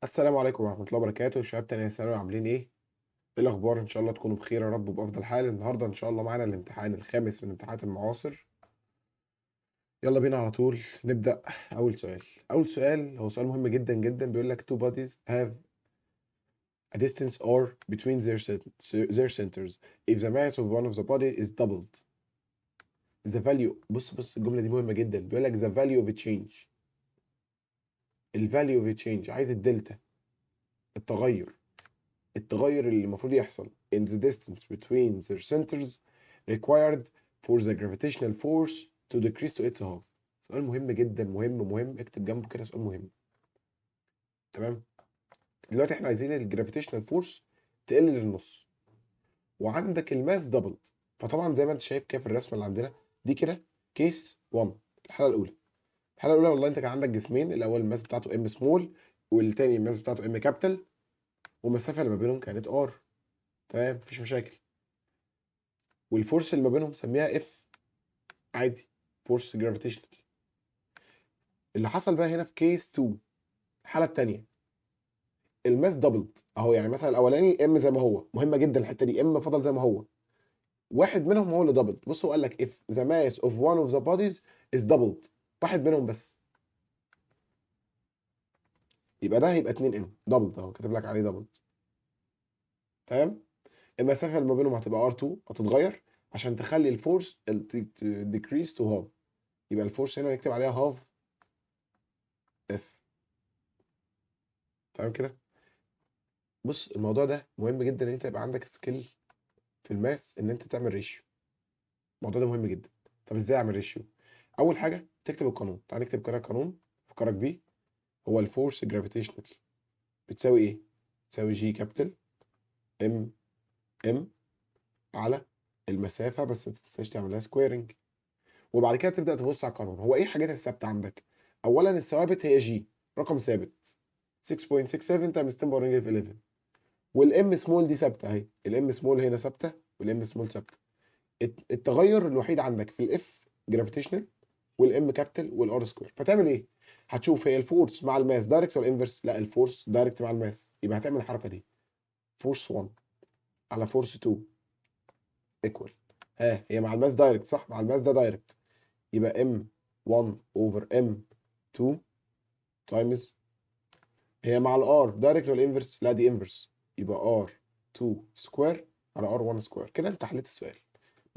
السلام عليكم ورحمة الله وبركاته. شباب تانية ثانوي، عاملين ايه؟ ايه الأخبار؟ إن شاء الله تكونوا بخير يا رب وبأفضل حال. النهاردة إن شاء الله معانا الامتحان الخامس من امتحانات المعاصر. يلا بينا على طول نبدأ. أول سؤال، أول سؤال هو سؤال مهم جدا جدا، بيقول لك two bodies have a distance r between their centers. if the mass of one of the body is doubled, the value. بص بص، الجملة دي مهمة جدا. بيقول لك the value of change، ال value of change، عايز الدلتا، التغير، التغير اللي المفروض يحصل in the distance between their centers required for the gravitational force to decrease to its half. سؤال مهم جدا، مهم مهم، اكتب جنبه كده سؤال مهم. تمام، دلوقتي احنا عايزين ال gravitational force تقل للنص وعندك ال mass doubled. فطبعا زي ما انت شايف كده في الرسمة اللي عندنا دي كده، case 1، الحالة الاولى. الحالة الاولى والله انت كان عندك جسمين، الاول ال mass بتاعته m small والتاني ال mass بتاعته M capital، والمسافة اللي ما بينهم كانت r. تمام، مفيش مشاكل. وال force اللي ما بينهم سميها F عادي، force gravitational. اللي حصل بقى هنا في case 2، الحالة الثانيه، ال mass doubled اهو. يعني مثلا الاولاني m زي ما هو، مهمة جدا الحتة دي، m فضل زي ما هو، واحد منهم هو اللي doubled. بص، هو قال لك if the mass of one of the bodies is doubled، واحد منهم بس، يبقى ده هيبقى 2 m، doubled اهو، كاتب لك عليه doubled. تمام، المسافة اللي ما بينهم هتبقى r2، هتتغير عشان تخلي ال force decrease to half. يبقى ال force هنا نكتب عليها half F. تمام كده. بص، الموضوع ده مهم جدا، ان انت يبقى عندك skill في ال math ان انت تعمل ratio. الموضوع ده مهم جدا. طب ازاي اعمل ratio؟ اول حاجة تكتب القانون. تعال نكتب كده القانون، افكرك بيه. هو ال force gravitational بتساوي ايه؟ بتساوي G capital M m على المسافه، بس ما تنساش تعملها squaring. وبعد كده تبدا تبص على القانون. هو ايه الحاجات الثابتة عندك؟ اولا الثوابت هي G، رقم ثابت 6.67 times 10 power negative 11، وال m small دي ثابتة اهي، ال m small هنا ثابتة وال m small ثابته. التغير الوحيد عندك في ال F gravitational وال M capital وال r square. فتعمل ايه؟ هتشوف هي ال force مع ال mass direct ولا inverse؟ لا، ال force direct مع ال mass. يبقى هتعمل الحركة دي: force 1 على force 2 equal، ها، هي مع ال mass direct صح؟ مع ال mass ده direct، يبقى m 1 over m 2 times، هي مع ال r direct ولا inverse؟ لا، دي inverse، يبقى r 2 square على r 1 square. كده انت حليت السؤال.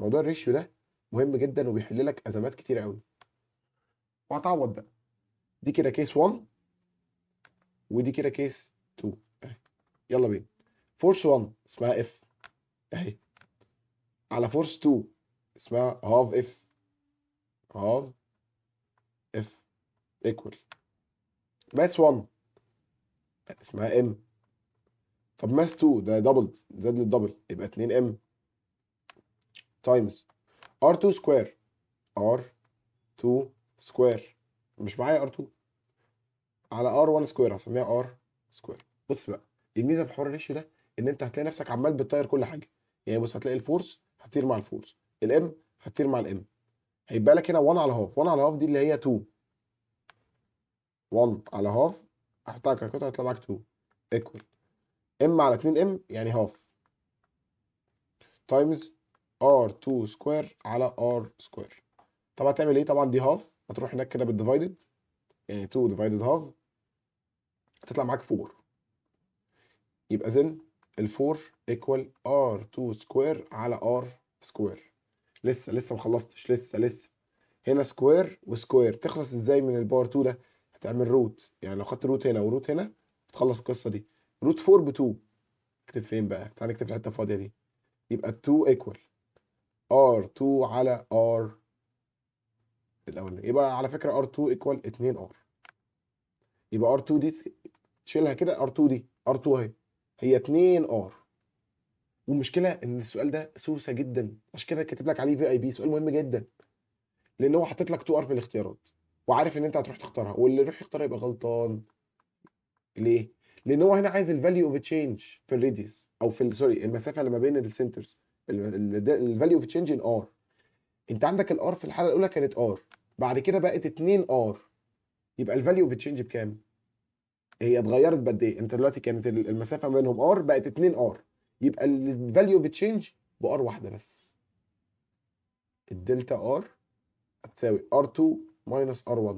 موضوع ال ratio ده مهم جدا وبيحل لك ازمات كتير قوي. وهتعوض بقى. دي كده case 1 ودي كده case 2 اهي. يلا بينا. force 1 اسمها F اهي، على force 2 اسمها half F، half F equal mass 1 اسمها m. طب mass 2 ده doubled، زاد لل double، يبقى 2 m times r 2 square، r 2 square، مش معايا r 2، على r 1 square هسميها r square. بص بقى، الميزة في حوار ال ratio ده ان انت هتلاقي نفسك عمال بتطير كل حاجه. يعني بص، هتلاقي ال force هتطير مع ال force، ال m هتطير مع ال m، هيبقى لك هنا 1 على half. 1 على half دي اللي هي 2. 1 على half احطها calculator هيطلع معاك 2 equal m على 2 m، يعني half times r 2 square على r square. طب هتعمل ايه؟ طبعا دي half هتروح هناك كده بال divided، يعني 2 divided half هتطلع معاك 4. يبقى then ال 4 equal r 2 square على r square. لسه لسه ما خلصتش، لسه لسه. هنا square و square تخلص ازاي من ال power 2 ده؟ هتعمل root، يعني لو خدت root هنا و root هنا تخلص القصة دي. root 4 ب 2. اكتب فين بقى؟ تعال نكتب في الحتة الفاضيه دي. يبقى 2 equal r 2 على r الاولاني. يبقى على فكرة r 2 equal 2 r. يبقى r 2 دي تشيلها كده، r 2 دي، r 2 اهي هي 2 r. والمشكلة ان السؤال ده سوسة جدا، عشان كده كاتب لك عليه VIP. سؤال مهم جدا لان هو حاطط لك 2 r في الاختيارات وعارف ان انت هتروح تختارها، واللي يروح يختارها يبقى غلطان. ليه؟ لان هو هنا عايز ال value of change في ال radius او في، sorry، المسافة اللي ما بين ال centers، ال value of change in r. انت عندك ال r في الحالة الاولى كانت r، بعد كده بقت 2 r، يبقى ال value of change بكام؟ هي اتغيرت بقد ايه؟ انت دلوقتي كانت المسافة ما بينهم r بقت 2 r، يبقى ال value of change ب r واحدة بس. ال delta r هتساوي R2 minus R1،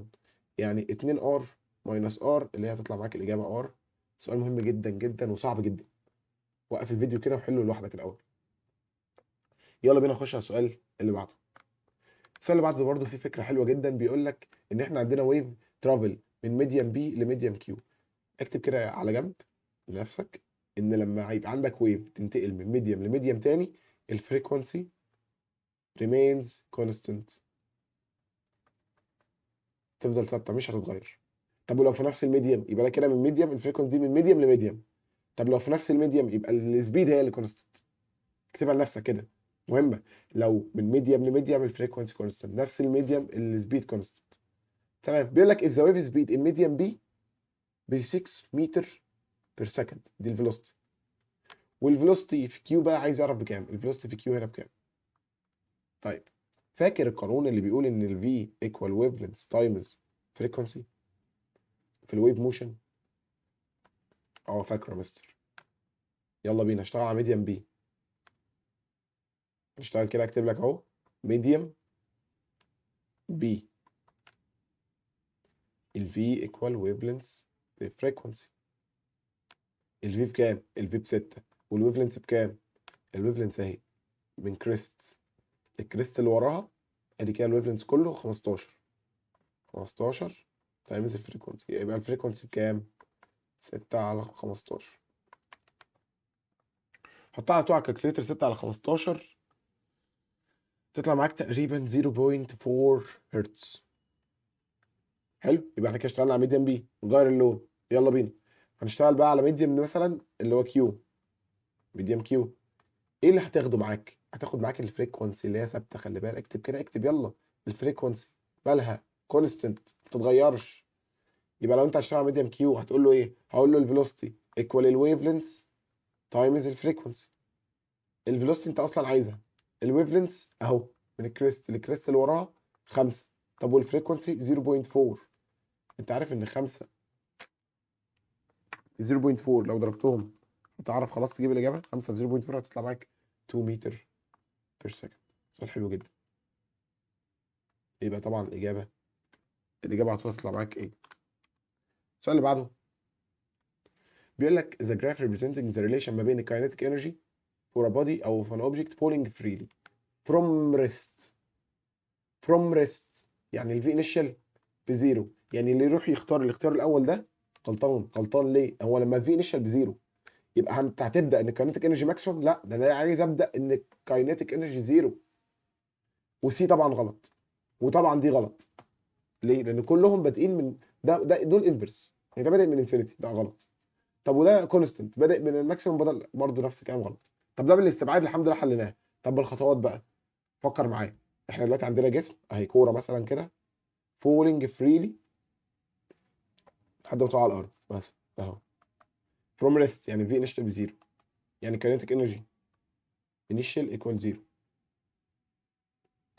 يعني 2 R minus R اللي هي هتطلع معاك الاجابة R. سؤال مهم جدا جدا وصعب جدا، وقف الفيديو كده وحله لوحدك الاول. يلا بينا نخش على السؤال اللي بعده. السؤال اللي بعده برضه فيه فكرة حلوة جدا، بيقول لك ان احنا عندنا wave travel من medium P ل medium Q. اكتب كده على جنب لنفسك ان لما يبقى عندك wave تنتقل من medium ل medium تاني ال frequency remains constant، تفضل ثابتة مش هتتغير. طب ولو في نفس ال medium يبقى ده كده من medium، ال frequency دي من medium ل medium. طب لو في نفس ال medium يبقى ال speed هي اللي constant. اكتبها لنفسك كده، مهمة. لو من medium ل medium ال frequency constant، نفس ال medium ال speed constant. تمام. بيقول لك if the wave speed in medium P ب 6 meter per second، دي ال velocity، وال velocity في Q بقى عايز يعرف بكام، ال velocity في Q هنا بكام. طيب فاكر القانون اللي بيقول ان ال V equal wavelength times frequency في ال wave motion؟ اه فاكره يا مستر. يلا بينا اشتغل على medium P. نشتغل كده، اكتب لك اهو medium P، ال V equal wavelength في frequency. ال V بكام؟ ال V ب6، وال wavelength بكام؟ ال wavelength اهي من crest، ال crest اللي وراها ادي كده ال wavelength كله 15، 15 times ال frequency، يبقى ال frequency بكام؟ 6 على 15. حطها على طول على ال calculator، 6 على 15 تطلع معاك تقريبا 0.4 هرتز. حلو، يبقى احنا كده اشتغلنا على medium P. نغير اللون، يلا بينا هنشتغل بقى على medium مثلا اللي هو Q، medium Q. ايه اللي هتاخده معاك؟ هتاخد معاك ال frequency اللي هي ثابتة، خلي بالك، اكتب كده، اكتب يلا ال frequency مالها constant ما بتتغيرش. يبقى لو انت هتشتغل على medium Q هتقول له ايه؟ هقول له ال velocity equal ال wavelength times ال frequency. ال velocity انت اصلا عايزها، ال wavelength اهو من ال crest، ال crest اللي وراها 5، طب وال frequency 0.4. انت عارف ان 5 0.4 لو ضربتهم هتعرف خلاص تجيب الاجابة. 5 في 0.4 هتطلع معاك 2 meter per second. سؤال حلو جدا. يبقى طبعا الاجابة على طول هتطلع معاك ايه. السؤال اللي بعده بيقول لك the graph representing the relation ما بين ال kinetic energy for a body او for an object falling freely from rest. from rest يعني ال V initial ب zero، يعني اللي يروح يختار الاختيار الاول ده غلطان. غلطان ليه؟ هو لما ال V initial ب zero يبقى انت هتبدا ان ال kinetic energy maximum؟ لا، ده انا عايز ابدا ان ال kinetic energy zero. و C طبعا غلط، وطبعا دي غلط. ليه؟ لان كلهم بادئين من ده دول inverse، يعني ده بادئ من infinity، ده غلط. طب وده constant بادئ من ال maximum، بدل برضه نفس الكلام غلط. طب ده بالاستبعاد الحمد لله حليناه. طب بالخطوات بقى فكر معايا. احنا دلوقتي عندنا جسم اهي كورة مثلا كده falling freely لحد ما تقع على الارض مثلا اهو from rest، يعني V initial ب zero، يعني kinetic energy initial equal zero.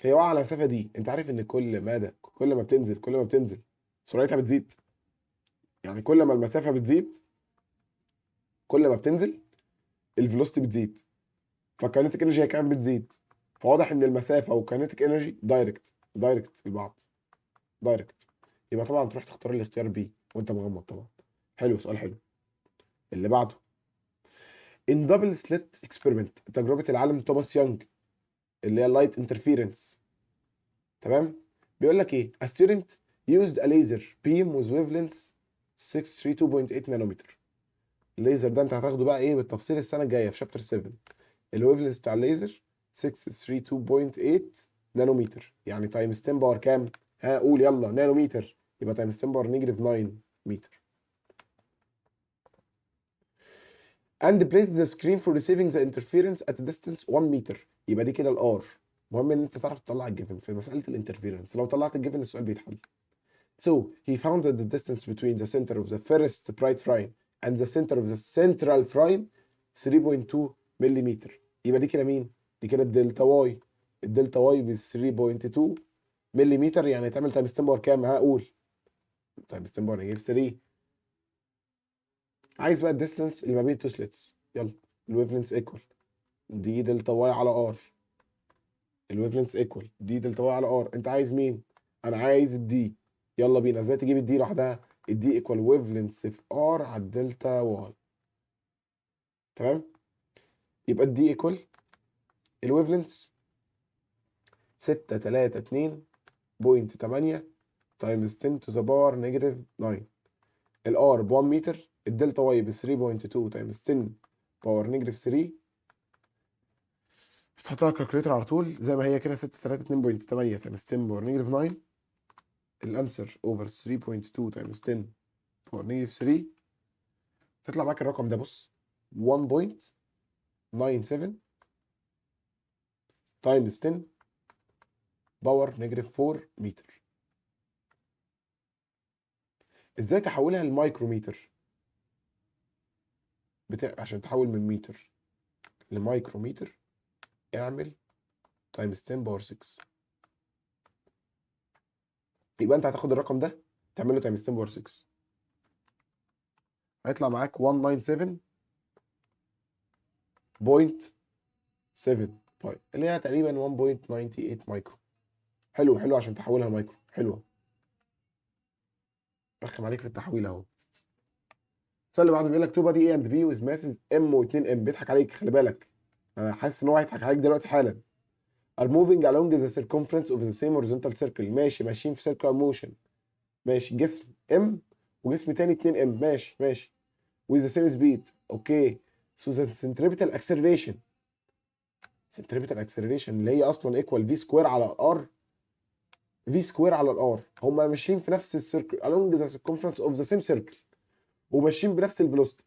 هي واقعه على المسافة دي، انت عارف ان كل مدى كل ما بتنزل كل ما بتنزل سرعتها بتزيد، يعني كل ما المسافة بتزيد كل ما بتنزل ال velocity بتزيد، فال kinetic energy هي كمان بتزيد. فواضح ان المسافة وال kinetic energy direct direct لبعض direct. يبقى طبعا تروح تختار الاختيار B وانت مغمض طبعا. حلو، سؤال حلو. اللي بعده in double slit experiment، تجربة العالم توماس يونج اللي هي light interference. تمام، بيقول لك ايه؟ a student used a laser beam with wavelengths 632.8 نانومتر. الليزر ده انت هتاخده بقى ايه بالتفصيل السنة الجاية في chapter 7. ال wavelength بتاع الليزر 632.8 نانومتر، يعني times 10 power كام؟ ها قول يلا، نانومتر، يبقى times 10 power negative 9 متر. and placed the screen for receiving the interference at a distance 1 meter. يبقى دي كده ال r. مهم ان انت تعرف تطلع ال given في مسالة ال interference، لو طلعت ال given السؤال بيتحل. So he found that the distance between the center of the first bright frame and the center of the central frame 3.2 ملم. يبقى دي كده مين؟ دي كده ال delta y. ال delta y ب 3.2 ملم، يعني تعمل times 10 power كام؟ ها قول، times 10 power negative 3. عايز بقى ال distance اللي ما بين two slits. يلا ال wavelength equal d delta y على r. ال wavelength equal d delta y على r. انت عايز مين؟ انا عايز ال d. يلا بينا، ازاي تجيب ال d لوحدها؟ ال d equal wavelength في r على ال delta y. تمام؟ يبقى ال d equal ال wavelength 632.8 times 10 to the power negative 9، ال r ب 1 متر، ال delta y ب 3.2 times 10 power negative 3. تحطها calculator على طول زي ما هي كده، 632.8 times 10 power negative 9، ال answer over 3.2 times 10 power negative 3، تطلع معاك الرقم ده. بص، 1.97 times 10 power negative 4 متر. ازاي تحولها لمايكرومتر؟ عشان تحول من متر لمايكرومتر اعمل times 10 power 6. يبقى انت هتاخد الرقم ده تعمل له times 10 power 6، هيطلع معاك 197.7 اللي هي تقريبا 1.98 مايكرو. حلو حلو، عشان تحولها لمايكرو حلوه. رخم عليك في التحويل اهو. السؤال اللي بعده بيقول لك two body A and B with masses M و 2 M. بيضحك عليك، خلي بالك، انا حاسس ان هو هيضحك عليك دلوقتي حالا. are moving along the circumference of the same horizontal circle. ماشي، ماشيين في circular motion. ماشي، جسم M وجسم تاني 2 M. ماشي ماشي، with the same speed. okay، so the centripetal acceleration، centripetal acceleration اللي هي اصلا equal v square على r، v square على ال r. هما ماشيين في نفس ال circle، along the circumference of the same circle، وماشيين بنفس ال velocity،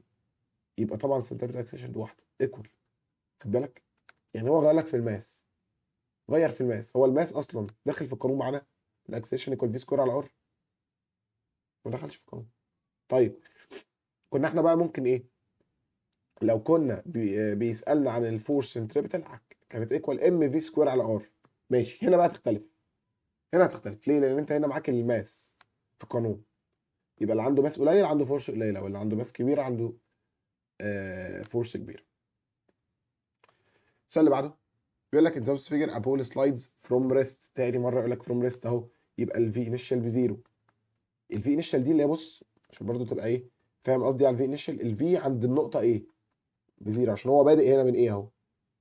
يبقى طبعا centripetal acceleration واحدة equal. خد بالك، يعني هو غير لك في ال mass، غير في ال mass. هو ال mass اصلا داخل في القانون معانا؟ ال acceleration equal v square على r ما دخلش في القانون. طيب كنا احنا بقى ممكن ايه لو كنا بيسالنا عن ال force centripetal؟ كانت equal m v square على r. ماشي، هنا بقى تختلف. هنا هتختلف ليه؟ لان انت هنا معاك ال mass في القانون، يبقى اللي عنده mass قليل عنده force قليله، واللي عنده mass كبير عنده force كبيره. السؤال اللي بعده بيقول لك in the figure a ball slides from rest. تاني مرة يقول لك from rest اهو. يبقى ال v initial ب zero. ال v initial دي اللي هي، بص عشان برضو تبقى ايه فاهم قصدي على ال v initial، ال v عند النقطة A ب zero، عشان هو بادئ هنا من A اهو،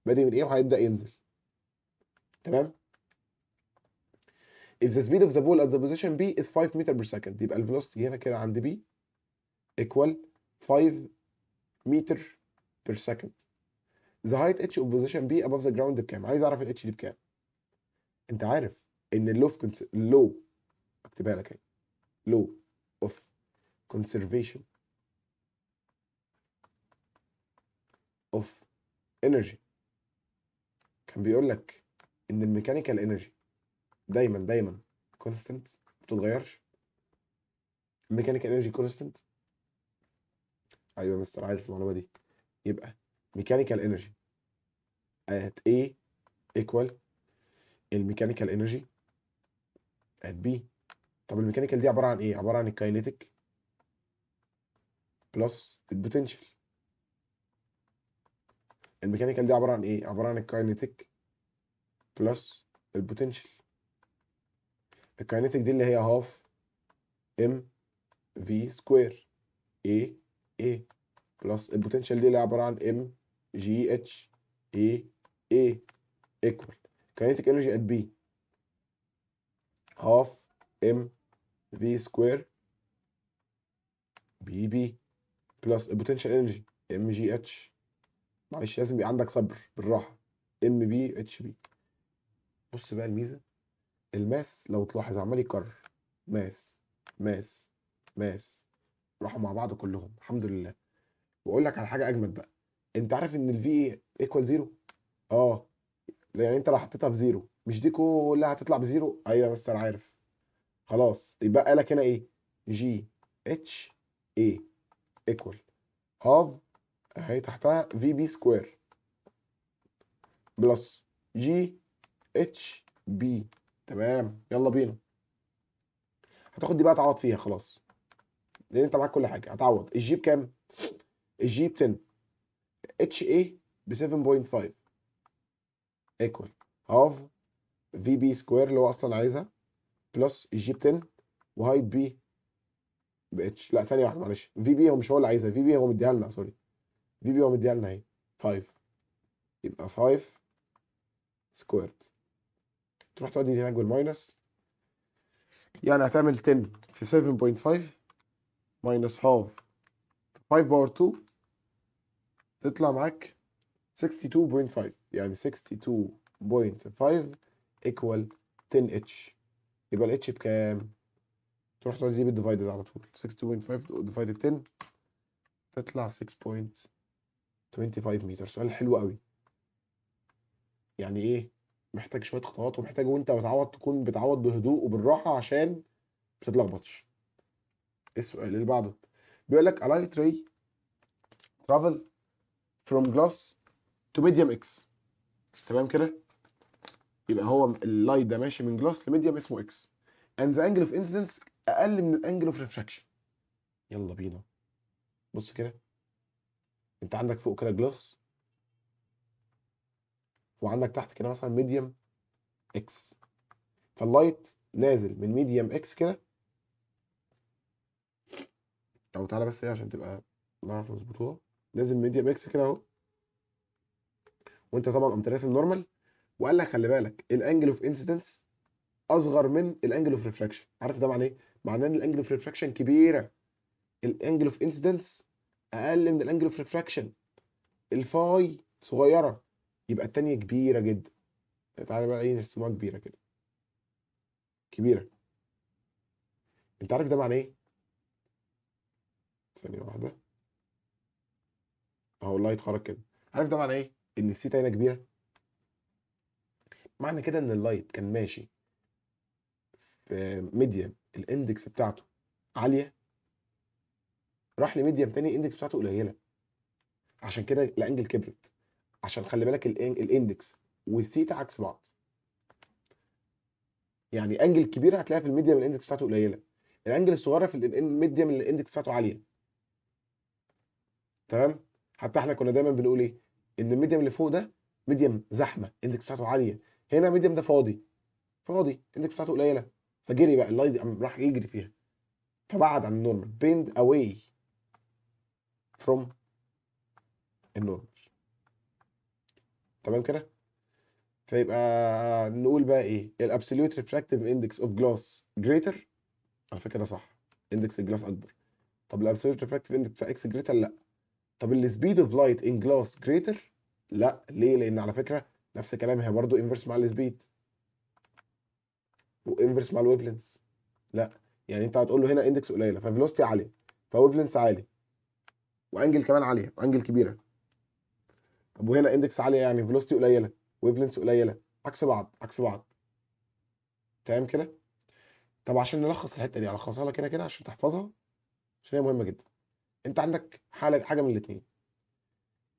بادئ من A وهيبدا ينزل. تمام. if the speed of the ball at the position B is 5 meter per second، يبقى ال velocity هنا كده عند B equal 5 meter per second، the height h of position B above the ground بكام؟ عايز اعرف ال h دي بكام. انت عارف ان ال law of law، اكتبها لك اهي، law of conservation of energy كان بيقول لك ان ال mechanical energy دايما دايما constant، ما بتتغيرش. ال mechanical energy constant. ايوه يا مستر، عارف المعلومة دي. يبقى mechanical energy at A equal ال mechanical energy at B. طب ال mechanical دي عبارة عن ايه؟ عبارة عن ال kinetic plus ال potential. ال mechanical دي عبارة عن ايه؟ عبارة عن ال kinetic plus ال potential. ال kinetic دي اللي هي half m v square A A plus ال potential دي اللي عبارة عن m g h A A equal kinetic energy at B half m v square B B plus ال potential energy m g h. معلش لازم يبقى عندك صبر، بالراحه، m b h B. بص بقى الميزه، ال mass لو تلاحظ عمال يكرر، mass mass mass، راحوا مع بعض كلهم، الحمد لله. واقول لك على حاجة اجمد بقى، انت عارف ان ال v equal zero؟ اه، يعني انت لو حطيتها ب zero مش دي كلها هتطلع ب zero؟ ايوه يا مستر عارف. خلاص، يبقى لك هنا ايه؟ g h A equal half اهي تحتها v B square plus g h B. تمام، يلا بينا. هتاخد دي بقى تعوض فيها خلاص، لان انت معاك كل حاجه. هتعوض ال g بكام؟ ال G ب 10، HA ب 7.5 equal half VB square اللي هو اصلا عايزها plus ال G ب 10 و height B ب H. لا ثانية واحدة معلش، VB هو مش هو اللي عايزها، VB هو مديها لنا، sorry، VB هو مديها لنا اهي 5، يبقى 5 squared. تروح تودي هناك بال minus، يعني هتعمل 10 في 7.5 minus half 5 power 2، تطلع معاك 62.5. يعني 62.5 equal 10 H. يبقى ال H بكام؟ تروح تودي دي بال divided على طول، 62.5 divided 10 تطلع 6.25 متر. سؤال حلو قوي. يعني ايه؟ محتاج شوية خطوات، ومحتاج وانت بتعوض تكون بتعوض بهدوء وبالراحه عشان ما تتلخبطش. السؤال اللي بعده بيقول لك a light ray travel from glass to medium x. تمام كده؟ يبقى هو ال light ده ماشي من glass ل medium اسمه x and the angle of incidence اقل من ال angle of refraction. يلا بينا. بص كده، انت عندك فوق كده glass وعندك تحت كده مثلا medium x، فال light نازل من medium x كده. او تعالى بس ايه عشان تبقى نعرف نظبطوها. نازل medium x كده اهو، وانت طبعا قمت راسم normal، وقال لك خلي بالك ال angle of incidence اصغر من ال angle of refraction. عارف ده معناه ايه؟ معناه ان ال angle of refraction كبيره، ال angle of incidence اقل من ال angle of refraction، ال phi صغيرة، يبقى التانية كبيرة جدا. تعالى بقى ايه نرسموها كبيرة كده، كبيره. انت عارف ده معناه ايه؟ ثانية واحده، اهو ال light خرج كده. عارف ده معناه ايه؟ ان السيتا هنا كبيره. معنى كده ان ال light كان ماشي في medium ال index بتاعته عاليه، راح ل medium تاني ال index بتاعته قليله، عشان كده ال angle كبرت. عشان خلي بالك ال index وال theta عكس بعض. يعني angle كبيرة هتلاقيها في ال medium ال index بتاعته قليله، ال angle الصغيرة في ال medium ال index بتاعته عاليه. تمام؟ حتى احنا كنا دايما بنقول ايه؟ ان ال medium اللي فوق ده medium زحمه، ال index بتاعته عاليه. هنا medium ده فاضي فاضي، ال index بتاعته قليله، فجري بقى ال light قام راح يجري فيها، فبعد عن ال normal، bend away from ال normal. تمام كده؟ فيبقى نقول بقى ايه؟ ال absolute refractive index of glass greater. على فكرة ده صح، index ال glass اكبر. طب ال absolute refractive index بتاع x greater؟ لا. طب ال speed of light in glass greater؟ لا. ليه؟ لان على فكرة نفس الكلام، هي برضو inverse مع ال speed و inverse مع ال wavelength. لا، يعني انت هتقول له هنا index قليله ف velocity عالية ف wavelength عالي و angle كمان عالية و angle كبيره. طب وهنا index عالية يعني velocity قليله wavelength قليله، عكس بعض عكس بعض. تمام كده؟ طب عشان نلخص الحتة دي الخصها لك هنا كده عشان تحفظها، عشان هي مهمة جدا. انت عندك حاله، حاجة من الاثنين،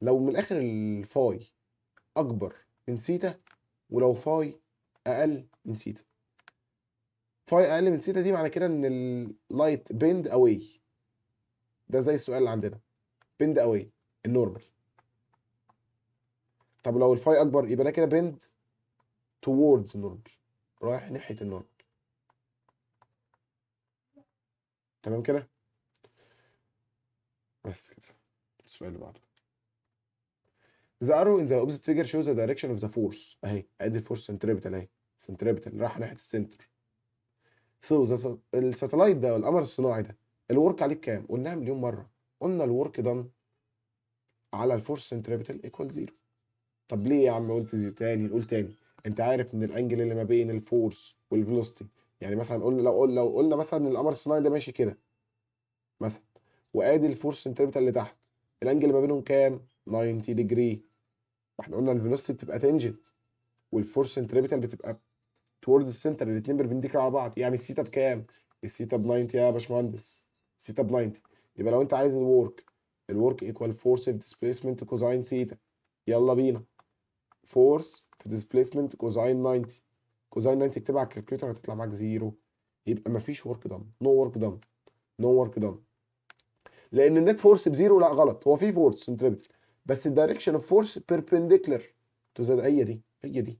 لو من الاخر ال phi اكبر من سيتا ولو phi اقل من theta. phi اقل من سيتا دي معنى كده ان ال light bend away، ده زي السؤال اللي عندنا bend away ال normal. طب لو ال phi اكبر يبقى ده كده bend towards ال normal، رايح ناحية ال normal. تمام كده؟ بس كده. السؤال اللي بعده، The arrow in the opposite figure shows the direction of the force. اهي ادي ال force centripetal اهي، centripetal راح ناحية ال center. So the ال satellite ده والقمر الصناعي ده ال work عليه بكام؟ قلناها مليون مرة، قلنا ال work done على ال force centripetal equal zero. طب ليه يا عم قلت zero؟ تاني نقول تاني، انت عارف ان ال angle اللي ما بين ال force وال velocity، يعني مثلا قلنا لو قلنا مثلا ان القمر الصناعي ده ماشي كده مثلا، وادي ال force centripetal اللي تحت، ال angle اللي ما بينهم كام؟ 90 degree. احنا قلنا ال velocity بتبقى tangent وال force centripetal بتبقى towards ال center، الاثنين perpendicular على بعض. يعني السيتا بكام؟ السيتا ب 90 يا باشمهندس، السيتا ب 90. يبقى لو انت عايز ال work، ال work equal force في displacement cosine theta. يلا بينا، force في displacement cosine 90، cosine 90 اكتبها على ال calculator هتطلع معاك zero. يبقى مفيش work done، no work done، no work done. لان ال net force ب zero. لا غلط، هو في force centripetal بس ال direction of force perpendicular to the، هي دي هي دي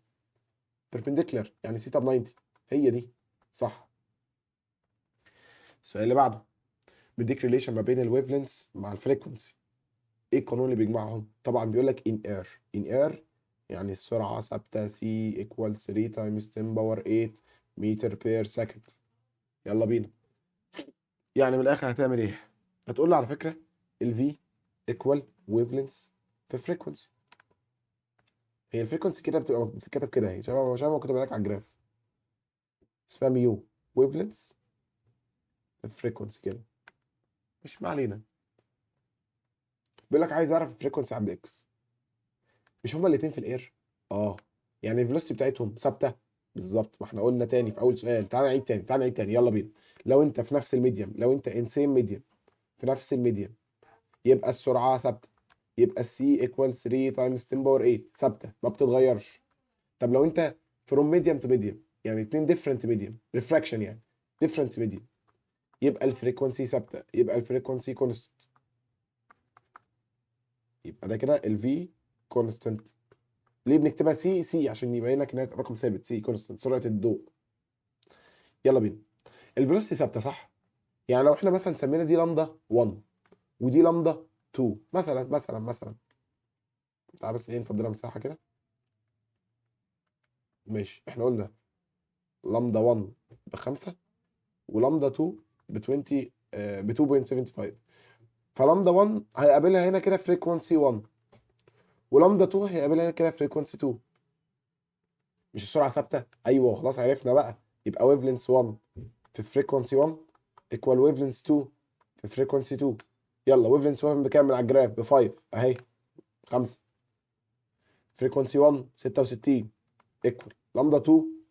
perpendicular، يعني سيتا ب 90، هي دي صح. السؤال اللي بعده بيديك relation ما بين ال wavelength مع ال frequency. ايه القانون اللي بيجمعهم؟ طبعا بيقول لك in air، in air يعني السرعة ثابتة c equal 3 times 10 power 8 meter per second. يلا بينا. يعني من الاخر هتعمل ايه؟ هتقول له على فكرة ال v equal wavelength في frequency. هي ال frequency كده بتبقى بتتكتب كده اهي، شبه ما كنت بقول لك على ال graph، اسمها mu wavelength في frequency كده. مش ما علينا. بيقول لك عايز اعرف ال frequency عند x. مش هما الاثنين في ال air؟ يعني ال velocity بتاعتهم ثابتة بالظبط. ما احنا قلنا تاني في اول سؤال. تعال نعيد تاني، تعال نعيد تاني، يلا بينا. لو انت في نفس ال medium، لو انت in same medium، في نفس ال medium، يبقى السرعة ثابتة، يبقى ال c equal 3 times 10 power 8 ثابتة ما بتتغيرش. طب لو انت from medium to medium، يعني اتنين different medium، refraction يعني different medium، يبقى ال frequency ثابتة، يبقى ال frequency constant، يبقى ده كده ال v constant. ليه بنكتبها c c؟ عشان يبين لك انها رقم ثابت، c constant، سرعة الضوء. يلا بينا. ال velocity ثابتة صح؟ يعني لو احنا مثلا سمينا دي لامدا 1 ودي لامدا 2 مثلا مثلا مثلا، تعال بس ايه نفضلها مساحة كده. ماشي، احنا قلنا لامدا 1 ب5 ولامدا 2 ب 20، ب 2.75. فلامدا 1 هيقابلها هنا كده frequency 1، ولامدا 2 هيقابلها هنا كده frequency 2. مش السرعة ثابتة؟ ايوه خلاص عرفنا بقى. يبقى wavelength 1 في frequency 1 equal wavelength 2 في frequency 2. يلا wavelength 1 بكام من على ال graph؟ ب 5 اهي، 5. frequency 1 66 equal lambda 2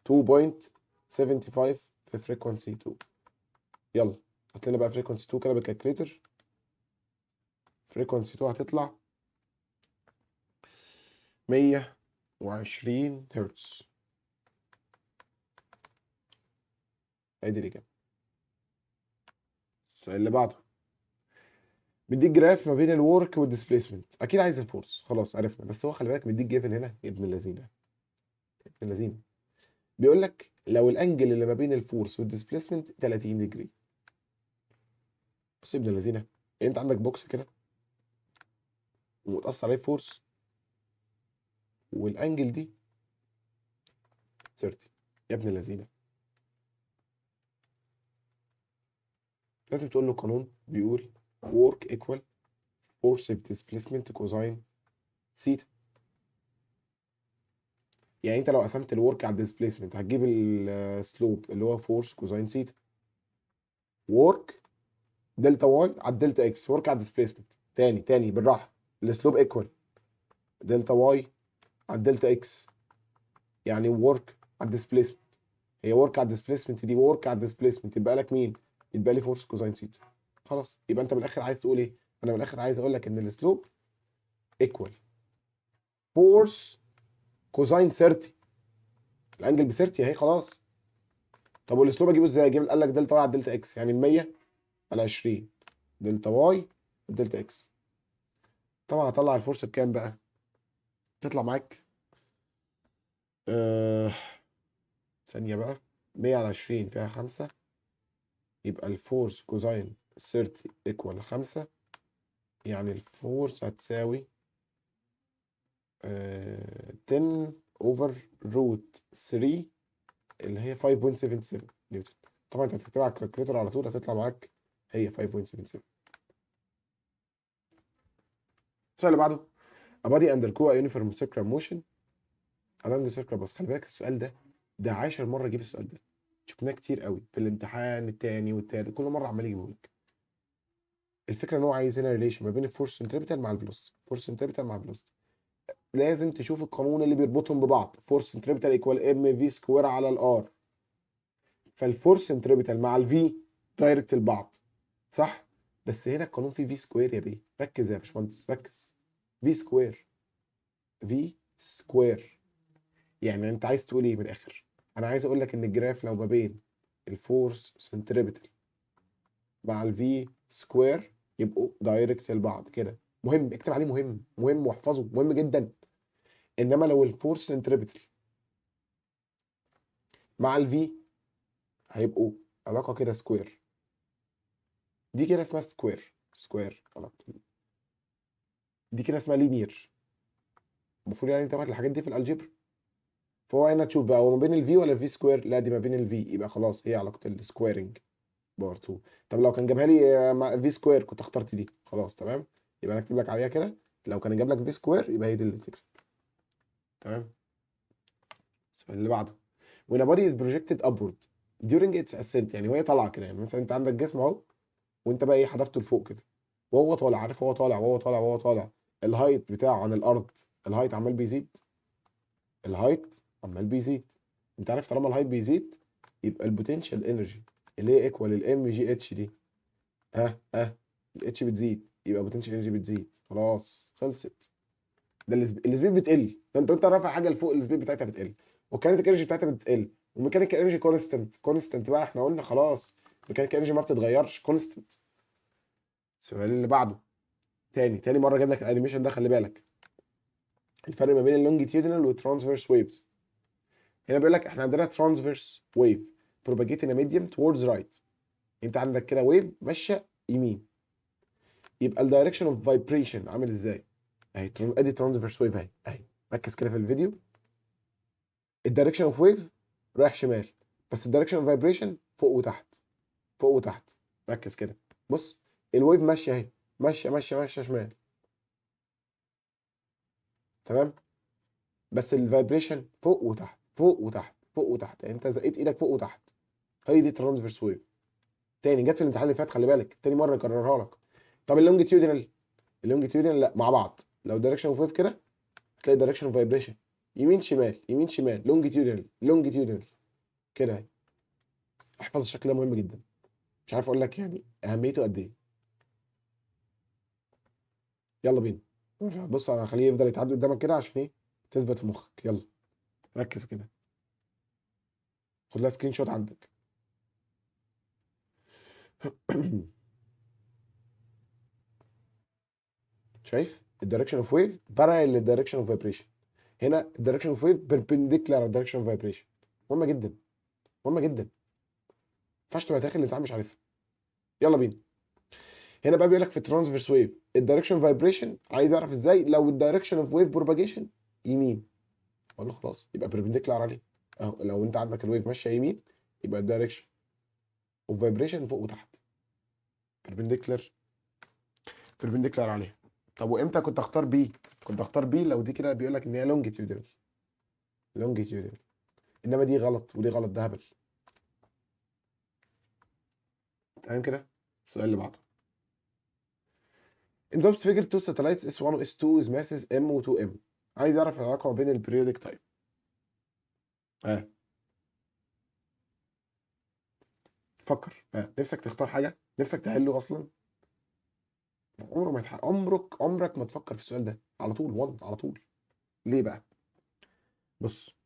2.75 في frequency 2. يلا هات لنا بقى frequency 2 كده بال calculator. frequency 2 هتطلع 120 هرتز. ادي الاجابة. السؤال اللي بعده مديك graph ما بين ال work وال displacement. اكيد عايز ال force، خلاص عرفنا. بس هو خلي بالك مديك given هنا يا ابن اللذينه، يا ابن اللذينه. بيقول لك لو ال angle اللي ما بين ال force وال displacement 30 degree. بص يا ابن اللذينه، انت عندك box كده ومتأثر عليه force وال angle دي 30. يا ابن اللذينه لازم تقول له قانون بيقول work equal force of displacement cosine theta. يعني انت لو قسمت ال work على ال displacement هتجيب ال slope اللي هو force cosine theta. work delta y على ال delta x، work على ال displacement. تاني تاني بالراحة، ال slope equal delta y على ال delta x، يعني work على ال displacement. هي work على ال displacement دي work على ال displacement، يبقى لك مين؟ يبقى لي force cosine theta. خلاص يبقى انت من الاخر عايز تقول ايه؟ انا من الاخر عايز اقول لك ان ال slope equal force cosine 30. ال angle ب 30 اهي خلاص. طب وال slope اجيبه ازاي؟ اجيب قال لك delta y على delta x، يعني 100 على 20 delta y delta x. طبعا هطلع ال force بكام بقى؟ تطلع معاك ثانية بقى، 100 على 20 فيها 5، يبقى ال force cosine 30 equal 5، يعني ال force هتساوي 10 over root 3 اللي هي 5.77 نيوتن. طبعا انت هتكتبها على ال calculator على طول هتطلع معاك هي 5.77. السؤال اللي بعده A body undergo a uniform circular motion along the circular path. خلي بالك السؤال ده، ده 10 مرة جيب السؤال ده، شفناه كتير قوي في الامتحان التاني والتالت، كل مرة عمال يجيبه لك. الفكرة ان هو عايز هنا relation ما بين ال force centripetal مع ال velocity، force centripetal مع ال velocity. لازم تشوف القانون اللي بيربطهم ببعض، force centripetal equal m v square على ال r. فال force centripetal مع ال v direct لبعض صح؟ بس هنا القانون فيه v square يا بيه، ركز يا باشمهندس ركز. v square، v square، يعني انت عايز تقول ايه من الاخر؟ انا عايز اقول لك ان ال graph لو ما بين ال force centripetal مع ال V square يبقوا direct لبعض كده. مهم، اكتب عليه مهم، مهم واحفظه، مهم جدا. انما لو ال force centripetal مع ال V هيبقوا علاقة كده square، دي كده اسمها square، square غلط، دي كده اسمها linear. المفروض يعني انت واخد الحاجات دي في ال algebra. فهو هنا تشوف بقى هو ما بين ال V ولا ال V square؟ لا دي ما بين ال V، يبقى خلاص هي علاقة ال squaring power 2. طب لو كان جابها لي مع V square كنت اخترت دي، خلاص تمام. يبقى انا اكتب لك عليها كده، لو كان جاب لك V square يبقى هي دي اللي بتكسب. تمام. السؤال اللي بعده، when a body is projected upward during its ascent، يعني وهي طالعه كده، يعني مثلا انت عندك جسم اهو وانت بقى ايه حدفته لفوق كده وهو طالع، عارف هو طالع وهو طالع وهو طالع، ال height بتاعه عن الارض، ال height عمال بيزيد، ال height عمال بيزيد. انت عارف طالما ال height بيزيد يبقى ال potential energy اللي هي equal ال m g h دي، ها ها ال h بتزيد يبقى potential energy بتزيد، خلاص خلصت. ده ال speed بتقل، ده انت رافع حاجة لفوق ال speed بتاعتها بتقل، وال kinetic energy بتاعتها بتقل، وال mechanical energy constant، constant بقى احنا قلنا خلاص ال mechanical energy ما بتتغيرش، constant. السؤال اللي بعده تاني مرة جايب لك ال animation ده، خلي بالك الفرق ما بين ال longitudinal وال transverse waves. هنا بيقول لك احنا عندنا transverse wave propagate in a medium towards right، انت عندك كده wave ماشية يمين، يبقى ال direction of vibration عامل ازاي؟ اهي ادي transverse wave اهي اهي، ركز كده في الفيديو. ال direction of wave رايح شمال، بس ال direction of vibration فوق وتحت، فوق وتحت. ركز كده، بص ال wave ماشية اهي، ماشية ماشية ماشية شمال، تمام، بس ال vibration فوق وتحت، فوق وتحت، فوق وتحت، يعني انت زقيت ايدك فوق وتحت. هي دي transverse wave. تاني جت في الامتحان اللي فات، خلي بالك، تاني مرة اكررها لك. طب ال longitudinal، ال longitudinal لا مع بعض، لو direction of wave كده هتلاقي direction of vibration يمين شمال يمين شمال، longitudinal longitudinal كده اهي. احفظ الشكل ده مهم جدا، مش عارف اقول لك يعني اهميته قد ايه. يلا بينا، بص انا هخليه يفضل يتعدي قدامك كده عشان ايه؟ تثبت في مخك. يلا ركز كده، خد لها screenshot عندك. شايف ال direction of wave parallel لل direction of vibration، هنا ال direction of wave perpendicular على ال direction of vibration. مهمة جدا، مهمة جدا، ما ينفعش تبقى داخل الامتحان مش عارفها. يلا بينا. هنا بقى بيقول لك في ال transverse wave ال direction vibration، عايز اعرف ازاي لو ال direction of wave propagation يمين، اقول له خلاص يبقى perpendicular عليه اهو. لو انت عندك ال wave ماشية يمين يبقى ال direction of vibration فوق وتحت، perpendicular perpendicular عليها. طب وامتى كنت اختار B؟ كنت اختار B لو دي كده بيقول لك ان هي longitudinal، longitudinal، انما دي غلط ودي غلط، ده هبل. تمام كده. السؤال اللي بعده، In the figure two satellites S1 و S2 with masses M و 2M. عايز اعرف العلاقة ما بين ال periodic time. ها فكر، ها نفسك تختار حاجة، نفسك تحله اصلا، عمره ما يتحقق، عمرك ما تفكر في السؤال ده على طول، 1 على طول. ليه بقى؟ بص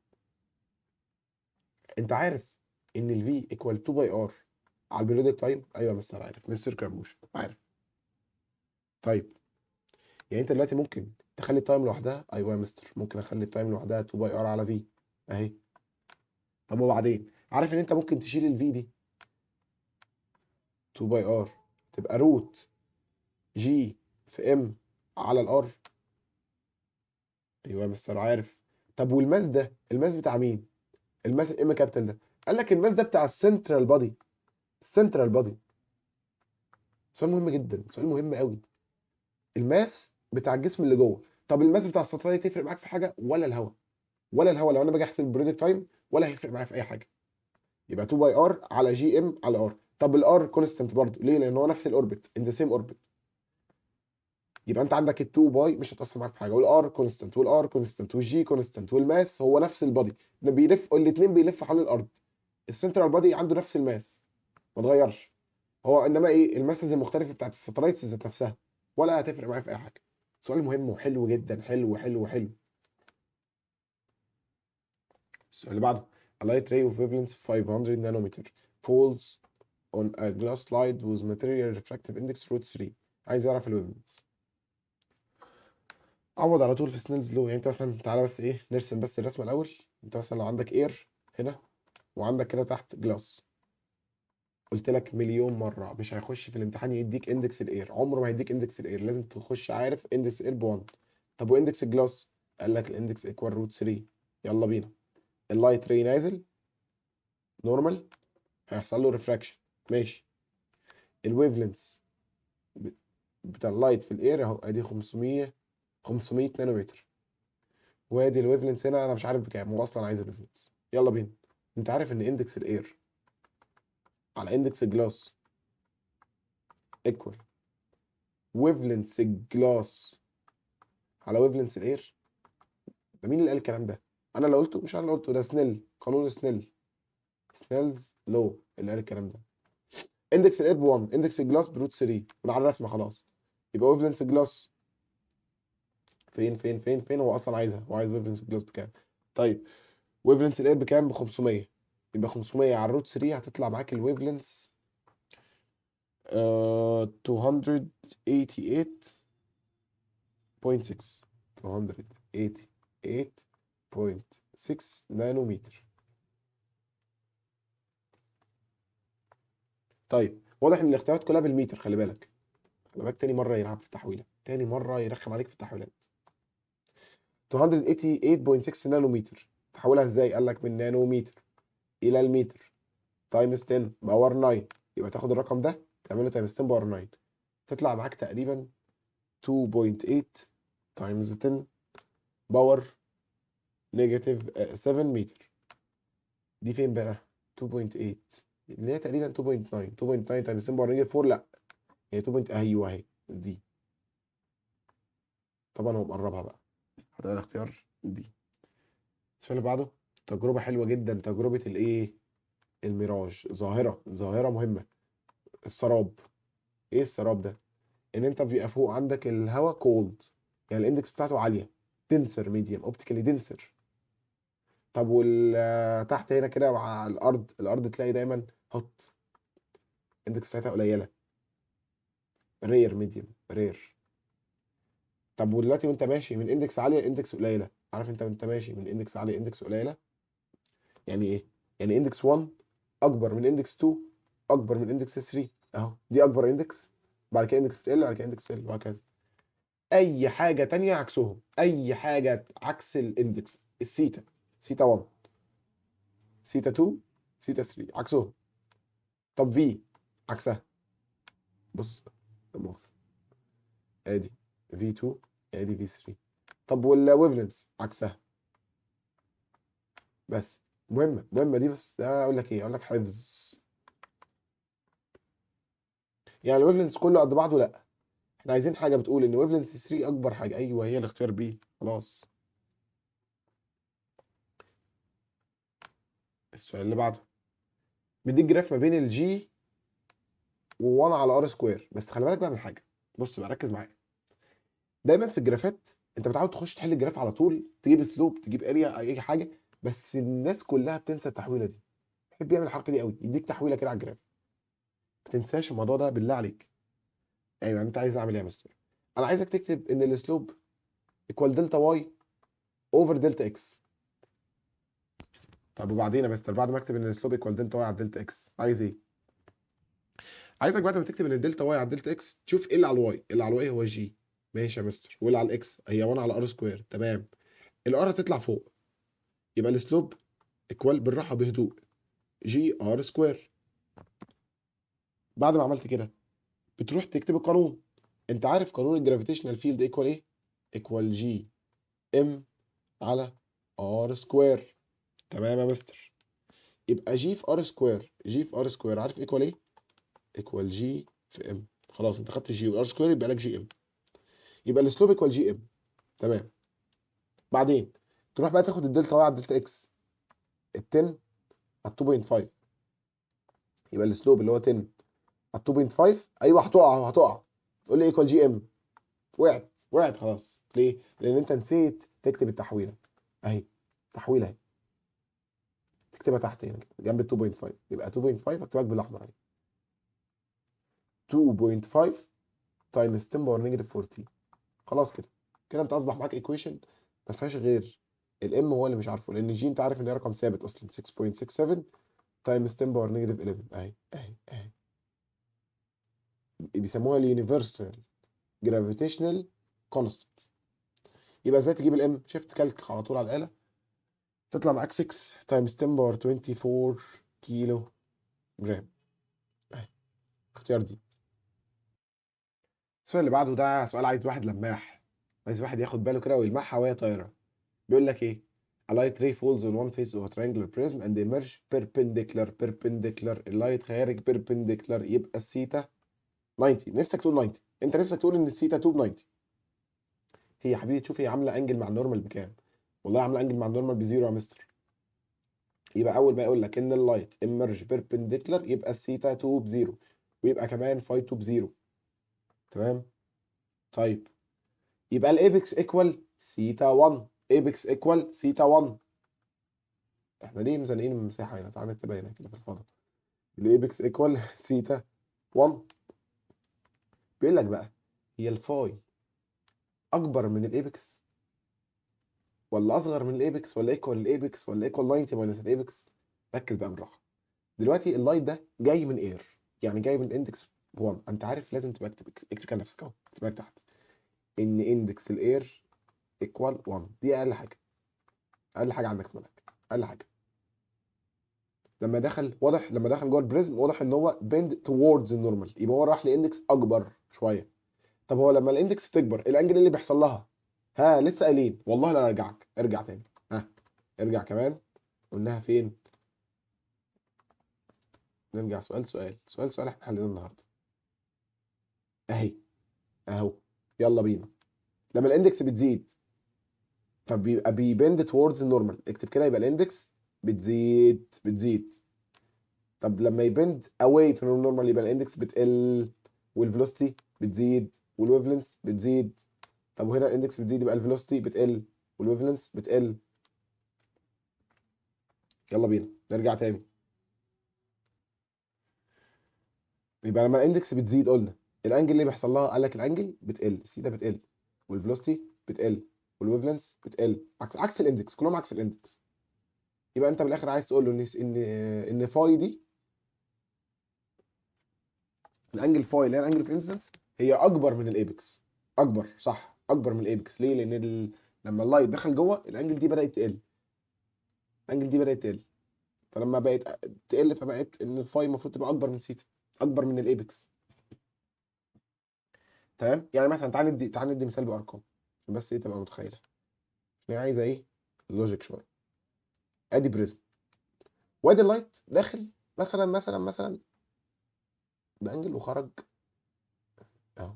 انت عارف ان ال V equal 2 pi R على ال periodic time؟ ايوه يا مستر عارف، مستر كرموش عارف. طيب يعني انت دلوقتي ممكن تخلي ال time لوحدها؟ ايوه يا مستر ممكن اخلي ال time لوحدها 2 pi R على V اهي. طب وبعدين عارف ان انت ممكن تشيل ال V دي 2 pi R تبقى root g في m على ال R؟ ايوه يا مستر عارف. طب وال mass ده، ال mass بتاع مين؟ ال mass M capital ده، قال لك ال mass ده بتاع ال central body، ال central body. سؤال مهم جدا، سؤال مهم قوي. ال mass بتاع الجسم اللي جوه. طب ال mass بتاع ال satellite يفرق معاك في حاجة؟ ولا الهوا، ولا الهوا. لو انا باجي احسب ال periodic time ولا هيفرق معايا في اي حاجة. يبقى 2 pi R على g m على R. طب ال R constant برضه، ليه؟ لان هو نفس ال orbit، in the same orbit. يبقى انت عندك ال 2 pi مش هتاثر معاك في حاجة، وال R constant وال R constant وال g constant وال mass هو نفس ال body بيلف، الاثنين بيلفوا حول الارض. ال central body عنده نفس ال mass ما اتغيرش هو، انما ايه ال masses المختلفة بتاعت ال satellites ذات نفسها ولا هتفرق معايا في اي حاجة. سؤال مهم وحلو جدا، حلو حلو حلو. السؤال اللي بعده، a light ray of wavelength 500 nanometer falls on a glass slide with material refractive index root 3. عايز يعرف ال wavelength. عوض على طول في Snell's law. يعني انت مثلا تعالى بس ايه، نرسم بس الرسمة الاول. انت مثلا لو عندك air هنا وعندك كده تحت glass، قلت لك مليون مرة مش هيخش في الامتحان يديك index ال air، عمره ما هيديك index ال air، لازم تخش عارف index air ب 1. طب و index ال glass؟ قال لك ال index equal root 3. يلا بينا. ال light ray نازل normal هيحصل له refraction، ماشي. ال wavelength بتاع ال light في ال air اهو، ادي 500 نانومتر، وادي ال wavelength هنا انا مش عارف بكام، هو اصلا عايز ال wavelength. يلا بينا. انت عارف ان index ال air على index ال glass equal wavelength ال glass على wavelength ال air. ده مين اللي قال الكلام ده؟ انا اللي قلته؟ مش انا اللي قلته، ده سنيل، قانون سنيل، Snell's law اللي قال الكلام ده. index ال air ب 1، index ال glass ب root 3، من على الرسمة خلاص. يبقى wavelength ال glass فين فين فين فين؟ هو اصلا عايزها، هو عايز wavelength ال glass بكام؟ طيب wavelength ال air بكام؟ ب 500. يبقى 500 على ال root 3 هتطلع معاك ال wavelength 288.6، 288.6 نانومتر. طيب واضح ان الاختيارات كلها بالمتر، خلي بالك، خلي بالك. تاني مرة يلعب في التحويله، تاني مرة يرخم عليك في التحويلات. 288.6 نانومتر، تحولها ازاي؟ قال لك من نانومتر الى المتر times 10 power 9، يبقى تاخد الرقم ده تعمله times 10 power 9، تطلع معاك تقريبا 2.8 times 10 power negative 7 متر. دي فين بقى؟ 2.8 اللي هي تقريبا 2.9، 2.9 times 10 power negative 4، لا هي 2. ايوه اهي دي. طبعا هو مقربها بقى، هتبقى الاختيار دي. السؤال اللي بعده تجربة حلوة جدا، تجربة الايه؟ الميراج. ظاهرة مهمة، السراب. ايه السراب ده؟ ان انت بيبقى فوق عندك الهواء cold، يعني ال index بتاعته عالية، denser medium، optically denser. طب وال تحت هنا كده مع الارض، الارض تلاقي دايما hot، ال index بتاعتها قليلة، rarer medium، rarer. طب ودلوقتي وانت ماشي من index عالية ل index قليلة، عارف انت وانت ماشي من index عالية ل index قليلة يعني ايه؟ يعني index 1 اكبر من index 2 اكبر من index 3، اهو دي اكبر index، بعد كده index بتقل، بعد كده index بتقل، وهكذا. اي حاجة تانية عكسهم، اي حاجة عكس ال index، ال theta، theta 1 سيتا 2 سيتا 3 عكسهم. طب V عكسها، بص لا مؤاخذة، ادي V 2 ادي V 3. طب وال wavelength عكسها. بس مهمة، مهمة دي، بس ده اقول لك ايه؟ اقول لك حفظ. يعني ال wavelength كله قد بعضه؟ لا، احنا عايزين حاجة بتقول ان wavelength 3 اكبر حاجة. ايوه هي الاختيار B، خلاص. السؤال اللي بعده مديك graph ما بين ال G و1 على R square. بس خلي بالك بقى من حاجة، بص بقى ركز معايا. دايما في الجرافات انت متعود تخش تحل ال graph على طول، تجيب slope، تجيب area، اي حاجة، بس الناس كلها بتنسى التحويله دي. بيحب يعمل الحركة دي قوي، يديك تحويله كده على ال graph. ما تنساش الموضوع ده بالله عليك. ايوه يعني انت عايز اعمل ايه يا مستر؟ انا عايزك تكتب ان ال slope equal delta Y over delta X. طب وبعدين يا مستر بعد ما اكتب ان ال slope equal delta Y على delta X، عايز ايه؟ عايزك بعد ما تكتب ان ال delta Y على delta X تشوف ايه اللي على ال Y. اللي على ال Y هو G، ماشي يا مستر، واللي على ال X هي 1 على R square، تمام. ال R هتطلع فوق، يبقى ال slope equal بالراحة بهدوء G R square. بعد ما عملت كده بتروح تكتب القانون. انت عارف قانون ال gravitational field equal ايه؟ equal G M على R square، تمام يا مستر. يبقى G في R square، G في R square عارف equal ايه؟ equal G في M. خلاص انت خدت G وال R square يبقى لك G M، يبقى ال slope equal G M، تمام. بعدين تروح بقى تاخد ال delta Y على ال delta X، ال 10 على 2.5، يبقى ال slope اللي هو 10 على 2.5. ايوه هتقع، هتقع، تقول لي equal G M، وقعت، وقعت خلاص. ليه؟ لان انت نسيت تكتب التحويله اهي، تحويله اهي، تكتبها تحت هنا كده جنب ال 2.5، يبقى 2.5 اكتبها لك بالاحمر اهي، 2.5 times 10 power negative 14. خلاص كده كده انت اصبح معاك equation ما فيهاش غير ال m هو اللي مش عارفه، لان g انت عارف ان هي رقم ثابت اصلا 6.67 times 10 power negative 11. اهي اهي اهي بيسموها ال universal gravitational constant. يبقى ازاي تجيب ال m؟ shift calc على طول على الاله، تطلع معاك 6 times 10 power 24 كيلو جرام. اهي اختيار D. السؤال اللي بعده ده سؤال عايز واحد لماح، عايز واحد ياخد باله كده ويلمحها وهي طايره. بيقول لك ايه؟ A light ray falls on one face of a triangular prism and emerge perpendicular. perpendicular، ال light خارج perpendicular، يبقى الثيتا 90. نفسك تقول 90، انت نفسك تقول ان الثيتا 2 ب 90. هي يا حبيبي تشوف هي عامله angle مع ال normal بكام؟ والله عامله angle مع ال normal ب zero يا مستر. يبقى اول ما يقول لك ان ال light emerge perpendicular يبقى الثيتا 2 ب zero، ويبقى كمان phi 2 ب zero. تمام؟ طيب يبقى ال apex equal theta 1، apex equal theta 1. احنا ليه مزنقين المساحة هنا؟ تعالى نكتبها هنا كده في الفضاء. ال apex equal theta 1. بيقول لك بقى هي ال phi اكبر من ال apex ولا اصغر من ال apex ولا equal ال apex ولا equal 90 minus ال apex؟ ركز بقى بالراحة. دلوقتي ال light ده جاي من air، يعني جاي من index 1. انت عارف لازم تبقى اكتب اكتب كده نفسك اهو، اكتب لك تحت ان index ال air equal 1. دي اقل حاجة، اقل حاجة عندك في المنهج، اقل حاجة. لما دخل واضح، لما دخل جوه ال prism واضح ان هو bend towards ال normal، يبقى هو راح ل index اكبر شوية. طب هو لما ال index تكبر ال angle اللي بيحصل لها؟ ها لسه قايلين، والله لا ارجعك، ارجع تاني، ها ارجع كمان، قلناها فين؟ نرجع سؤال سؤال سؤال سؤال احنا حليناه النهارده اهي اهو. يلا بينا. لما ال index بتزيد فبيبقى بي bend towards ال normal، اكتب كده، يبقى ال index بتزيد بتزيد. طب لما ي bend away from ال normal يبقى ال index بتقل وال velocity بتزيد وال wavelength بتزيد. طب وهنا ال index بتزيد يبقى ال velocity بتقل وال wavelength بتقل. يلا بينا نرجع تاني. يبقى لما ال index بتزيد قلنا ال angle اللي بيحصل لها، قال لك ال angle بتقل، السيتا بتقل وال velocity بتقل وال wavelength بتقل، عكس ال index، كلهم عكس ال index. يبقى انت بالاخر عايز تقول له ان phi دي ال angle phi اللي هي ال angle of incidence هي اكبر من ال apex، اكبر صح، اكبر من ال apex. ليه؟ لان لما ال light دخل جوه ال angle دي بدات تقل، ال angle دي بدات تقل، فلما بقت تقل فبقت ان ال phi المفروض تبقى اكبر من سيتا، اكبر من ال apex. تمام؟ يعني مثلا تعال ندي مثال بارقام عشان بس ايه تبقى متخيله، عشان هي عايزه ايه logic شوية. ادي prism وادي ال light داخل مثلا مثلا مثلا ب angle وخرج اهو.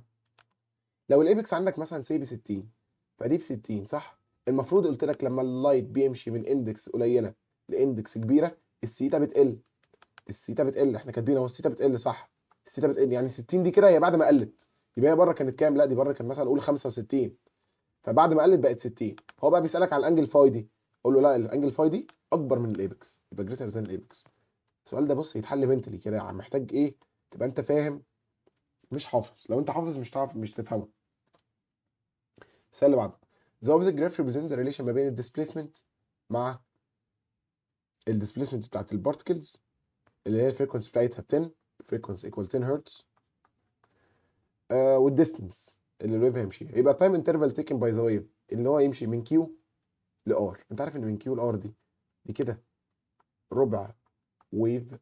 لو ال apex عندك مثلا say ب 60، فدي ب 60 صح؟ المفروض قلت لك لما ال light بيمشي من index قليله ل index كبيرة السيتا بتقل، السيتا بتقل، احنا كاتبين اهو السيتا بتقل صح، السيتا بتقل، يعني 60 دي كده هي بعد ما قلت، يبقى هي بره كانت كام؟ لا دي بره كان مثلا قول 65، فبعد ما قلت بقت 60. هو بقى بيسالك على ال angle phi دي، قول له لا ال angle phi دي اكبر من ال apex، يبقى greater than ال apex. السؤال ده بص يتحل mentally كده، محتاج ايه؟ تبقى انت فاهم مش حافظ، لو انت حافظ مش هتعرف، مش تفهمه. السؤال اللي بعده The opposite graph represents the relation ما بين ال displacement مع ال displacement بتاعت ال particles اللي هي ال frequency بتاعتها 10، frequency equal 10 هرتز، وال distance اللي ال wave هيمشيها. يبقى time interval taken by the wave اللي هو يمشي من Q ل R. انت عارف ان من Q ل R دي كده ربع wave،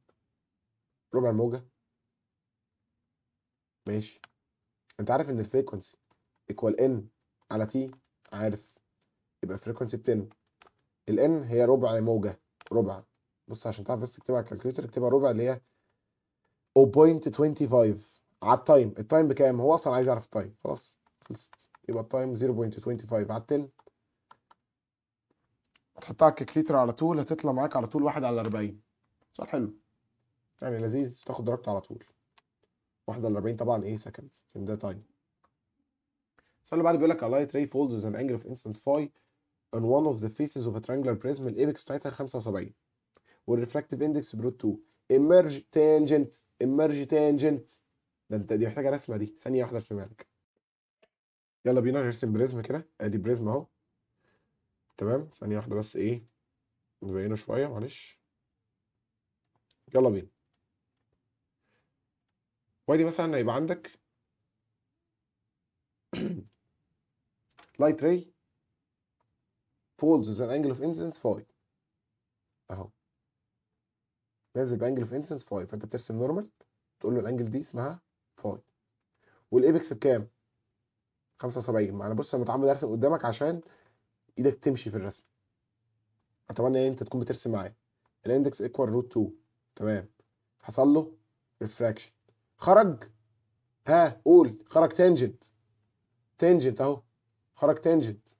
ربع موجه، ماشي. انت عارف ان ال frequency equal N على T، عارف، يبقى frequency ب 10، ال N هي ربع موجه، ربع، بص عشان تعرف بس تكتبها على ال calculator، اكتبها ربع اللي هي 0.25 على ال time. ال time بكام؟ هو اصلا عايز يعرف ال time، خلاص خلصت، يبقى ال time 0.25 على 10، تحطها على ال calculator على طول هتطلع معاك على طول 1/40. سؤال حلو يعني لذيذ، تاخد درجته على طول. 1/40 طبعا ايه second عشان ده time. السؤال اللي بعده بيقول لك a light ray falls with an angle of incidence phi on one of the faces of a triangular prism، ال apex بتاعتها 75 وال refractive index ب root 2، emerge tangent، emerge tangent، ده انت دي محتاجه رسمه، دي ثانية واحدة ارسمها لك. يلا بينا نرسم prism كده، ادي prism اهو. تمام، ثانية واحدة بس ايه نبينه شوية معلش. يلا بينا. وادي مثلا هيبقى عندك light ray falls with an angle of incidence phi اهو، نازل ب angle of incidence phi، فانت بترسم normal تقول له ال angle دي اسمها phi، وال apex بكام؟ 75. ما انا بص انا متعمد ارسم قدامك عشان ايدك تمشي في الرسم، اتمنى ان انت تكون بترسم معايا. ال index equal root 2. تمام، حصل له refraction، خرج، ها قول خرج tangent، tangent اهو، خرج tangent.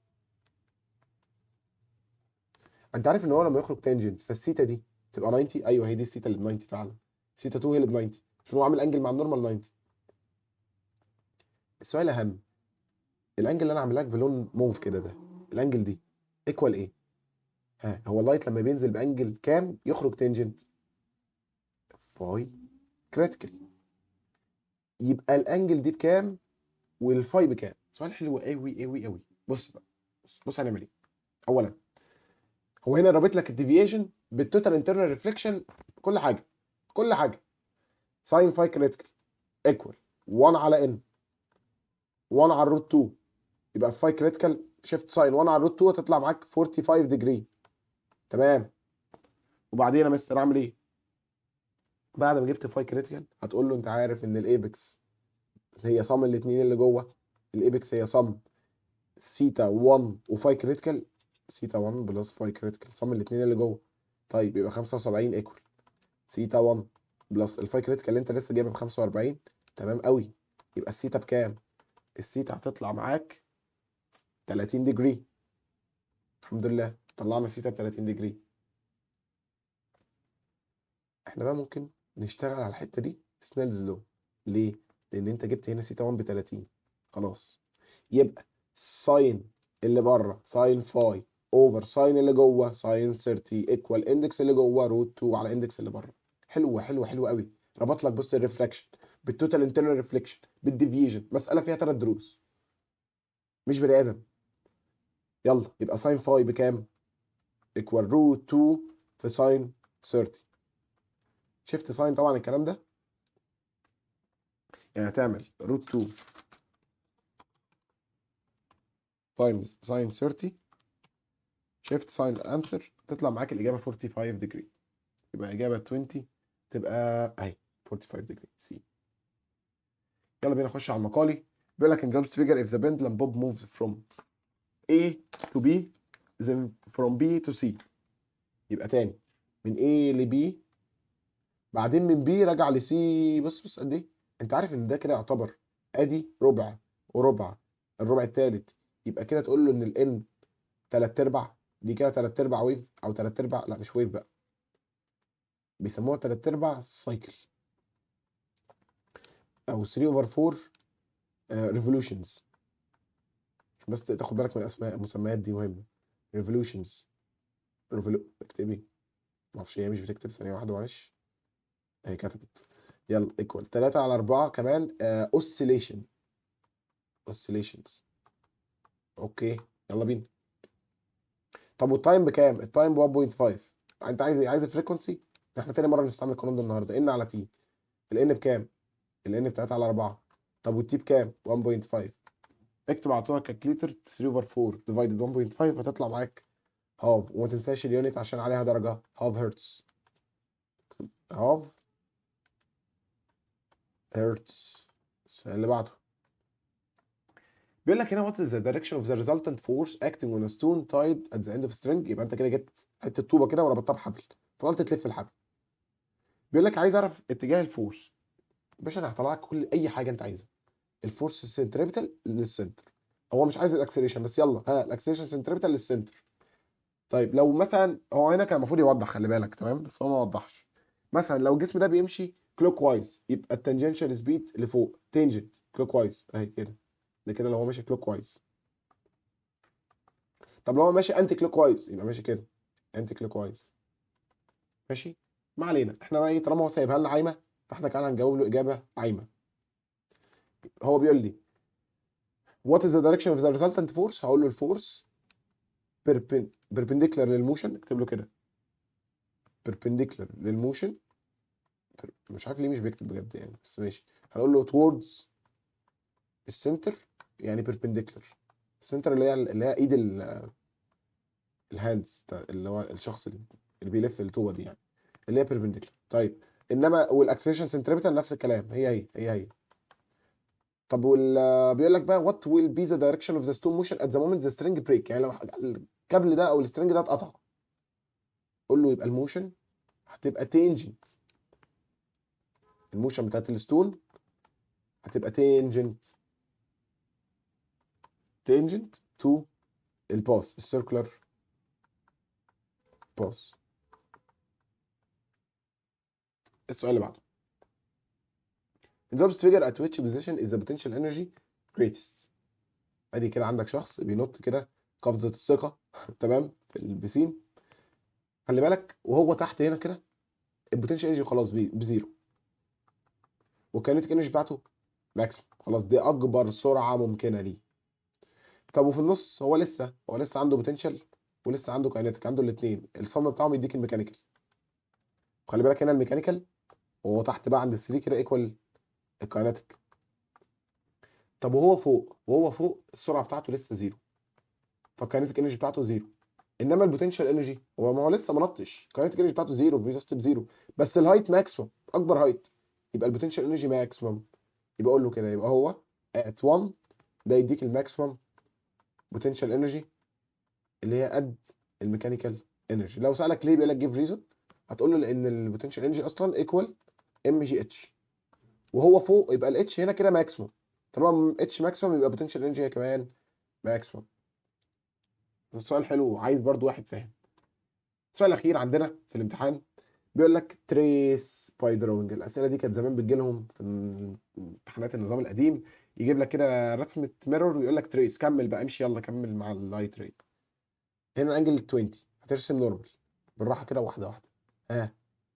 انت عارف ان هو لما يخرج tangent فال theta دي تبقى 90؟ ايوه هي دي السيتا اللي ب 90 فعلا، سيتا 2 هي اللي ب 90 عشان هو عامل angle مع ال normal 90. السؤال اهم، ال angle اللي انا عامل لك بلون موف كده ده، ال angle دي equal ايه؟ ها هو ال light لما بينزل ب angle كام يخرج tangent؟ phi critical. يبقى ال angle دي بكام وال phi بكام؟ سؤال حلو قوي قوي قوي. بص بقى، بص هنعمل ايه. اولا هو هنا رابط لك ال deviation بال total internal reflection، كل حاجة كل حاجة. sine phi critical equal 1 على n 1 على ال root 2، يبقى phi critical shift sine 1 على ال root 2 هتطلع معاك 45 degree. تمام. وبعدين يا مستر اعمل ايه؟ بعد ما جبت phi critical هتقول له انت عارف ان ال apex هي sum الاثنين اللي جوه، ال apex هي sum theta 1 و phi critical، theta 1 plus phi critical sum الاثنين اللي جوه. طيب يبقى 75 equal theta 1 plus ال phi critical اللي انت لسه جايبها ب 45. تمام قوي. يبقى السيتا بكام؟ السيتا هتطلع معاك 30 degree. الحمد لله طلعنا السيتا ب 30 degree. احنا بقى ممكن نشتغل على الحتة دي Snell's law. ليه؟ لان انت جبت هنا سيتا 1 ب 30 خلاص. يبقى sine اللي بره sine phi over sine اللي جوه sine 30 equal index اللي جوه root 2 على index اللي بره. حلوة حلوة حلوة قوي. ربط لك بص ال refraction بال total internal reflection بال deviation، مسالة فيها 3 دروس مش بني ادم. يلا يبقى sine phi بكام؟ equal root 2 في sine 30. shift sine طبعا الكلام ده، يعني هتعمل root 2 times sine 30 shift sine answer، تطلع معاك الاجابة 45 degree. يبقى اجابه 20 تبقى اهي 45 degree C. يلا بينا نخش على المقالي. بيقول لك in the figure if the pendulum bob moves from A to B then from B to C. يبقى تاني من A ل B بعدين من B رجع ل C. بص بص قد ايه، انت عارف ان ده كده يعتبر ادي ربع وربع، الربع التالت، يبقى كده تقول له ان ال N 3/4، دي كده 3/4 wave او 3/4، لا مش wave بقى، بيسموها 3/4 cycle او 3/4 revolutions. بس تاخد بالك من الاسماء، المسميات دي مهمة. revolutions اكتبي، معرفش هي مش بتكتب، ثانية واحدة معلش، هي كتبت. يلا equal 3/4 كمان oscillation oscillations. okay يلا بينا. طب وال time بكام؟ ال time ب 1.5. انت عايز ايه؟ عايز ال frequency؟ احنا تاني مرة نستعمل القانون ده النهارده. N على T. ال N بكام؟ ال N ب 3/4. طب وال T بكام؟ 1.5. اكتب على طول ال calculator 3/4 divided 1.5 هتطلع معاك half، وما تنساش ال unit عشان عليها درجه، half hertz. half hertz. السؤال اللي بعده بيقول لك هنا what is the direction of the resultant force acting on a stone tied at the end of string. يبقى انت كده جبت حتة طوبة كده وربطتها بحبل، فضلت تلف الحبل. بيقول لك عايز اعرف اتجاه ال force. باشا انا هطلع لك كل اي حاجة انت عايزها. ال force centripetal لل center، هو مش عايز ال acceleration بس، يلا ها ال acceleration centripetal لل center. طيب لو مثلا هو هنا كان المفروض يوضح، خلي بالك تمام، بس هو ما وضحش. مثلا لو الجسم ده بيمشي clockwise يبقى ال tangential speed لفوق tangent clockwise اهي كده، ده كده لو هو ماشي clockwise. طب لو هو ماشي anti clockwise يبقى ماشي كده anti clockwise. ماشي، ما علينا، احنا بقى ايه، طالما هو سايبها لنا عايمه فاحنا كمان هنجاوب له اجابه عايمه. هو بيقول لي what is the direction of the resultant force، هقول له ال force perpendicular لل motion، اكتب له كده perpendicular لل motion، مش عارف ليه مش بيكتب بجد يعني، بس ماشي. هنقول له towards ال center، يعني perpendicular ال center اللي هي ايد ال hands اللي هو الشخص اللي بيلف الطوبه دي يعني، اللي هي perpendicular. طيب انما وال acceleration centripetal نفس الكلام، هي هي هي هي. طب وال بيقول لك بقى what will be the direction of the stone motion at the moment the string break، يعني لو الكابل ده او ال string ده اتقطع، قول له يبقى ال motion هتبقى tangent، ال motion بتاعت ال stone هتبقى tangent، tangent to ال path ال circular path. السؤال اللي بعده In the figure at which position is the potential energy greatest؟ ادي كده عندك شخص بينط كده قفزة الثقة تمام في البسين، خلي بالك وهو تحت هنا كده ال potential energy خلاص ب zero، وال kinetic energy بتاعته maximum، خلاص دي اكبر سرعة ممكنة ليه. طب وفي النص هو لسه عنده potential ولسه عنده kinetic، عنده الاثنين، ال sum بتاعهم يديك ال mechanical. خلي بالك هنا ال mechanical وهو تحت بقى عند ال 3 كده equal ال kinetic. طب وهو فوق، وهو فوق السرعة بتاعته لسه zero، فال kinetic energy بتاعته zero، انما ال potential energy هو ما هو لسه ما نطش، ال kinetic energy بتاعته zero، velocity ب zero، بس ال height maximum، اكبر height، يبقى ال potential energy maximum. يبقى اقول له كده، يبقى هو at 1 ده يديك ال maximum potential energy اللي هي قد ال mechanical energy. لو سالك ليه بيقول لك give reason، هتقول له لان ال potential energy اصلا equal m g h، وهو فوق يبقى ال h هنا كده maximum، طالما h maximum يبقى potential energy هي كمان maximum. السؤال حلو وعايز برضو واحد فاهم. السؤال الاخير عندنا في الامتحان بيقول لك trace by drawing. الاسئلة دي كانت زمان بتجي لهم في امتحانات النظام القديم، يجيب لك كده رسمه mirror ويقول لك trace، كمل بقى امشي يلا كمل مع ال light ray. هنا ال angle 20 هترسم normal بالراحة كده واحدة واحدة، ها